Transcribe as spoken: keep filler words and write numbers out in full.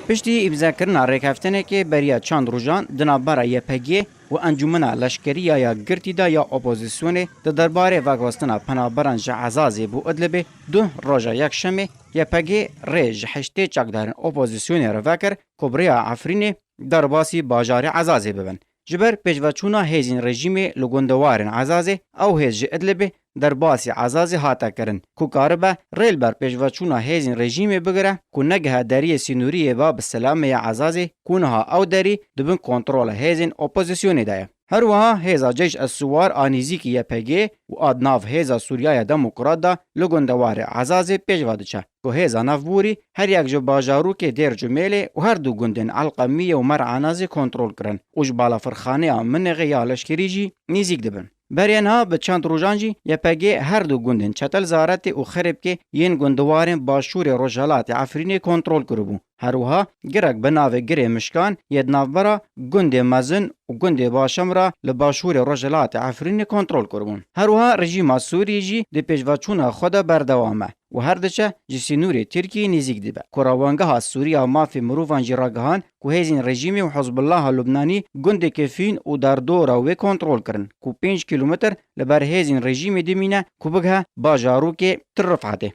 Piştî îmzekirina rêkeftinekê beriya çend rojan di navbera Y P G û Encûmena Leşkerî ya Yekgirtî de ya Opozîsyonê di derbarê veguhestina penaberan ji Ezazê bo Idlibê, duh roja yekşemê Y P G rê ji heştê çekdarên opozîsyonê re vekir ku bi rêya Efrînê derbasî bajarê Ezazê bibin. Ji ber pêşveçûna hêzên rejîmê li gundewarên Ezazê, ew hêz ji Idlibê derbasî Ezazê hate kirin, ku karibe rê li ber pêşveçûna hêzên rejîmê bigire, ku negihe deriyê sînorî yê Bab Selamê ya Ezazê, ku niha ew derî di bin kontrola hêzên opozîsyonê de ye. Her wiha hêza Ceyş es-Siwar a nêzîkî Y P G û a di nav Hêza Sûriya ya Demokrat de li gundewarê Ezazê pêşve diçe, ku hêza navborî her yek ji bajarokê Dêr Cumêlê û her du gundên Elqemiyê û Mer Enazê kontrol kirin û ji balafirxaneya Minexê ya leşkerî jî nêzîk dibin. Berê niha bi çend rojan jî Y P G her du gundên Çetel Zaretê û Xerêbkê yên gundewarên başûrê rojhelatê Efrînê kontrol kiribû. Her wiha girek bi navê Girê Mişkan yê di navbera gundê Mezin û gundê Başem re li başûrê rojhilatê Efrînê kontrol kiribûn. Her wiha rejîma Sûrî jî di pêşveçûna xwe de berdewam e û her diçe ji sînorê Tirkiyê nêzîk dibe. Ku rawengeha Sûrî ya Mafê Mirovan jî ragihand ku hêzên rejîmê û Hizbullaha Lubnanî gundê Kefîn û derdora wê kontrol kirin, ku pênc kîlometr li ber hêzên rejîmê dimîne ku bigihe bajarokê Tir Rifetê.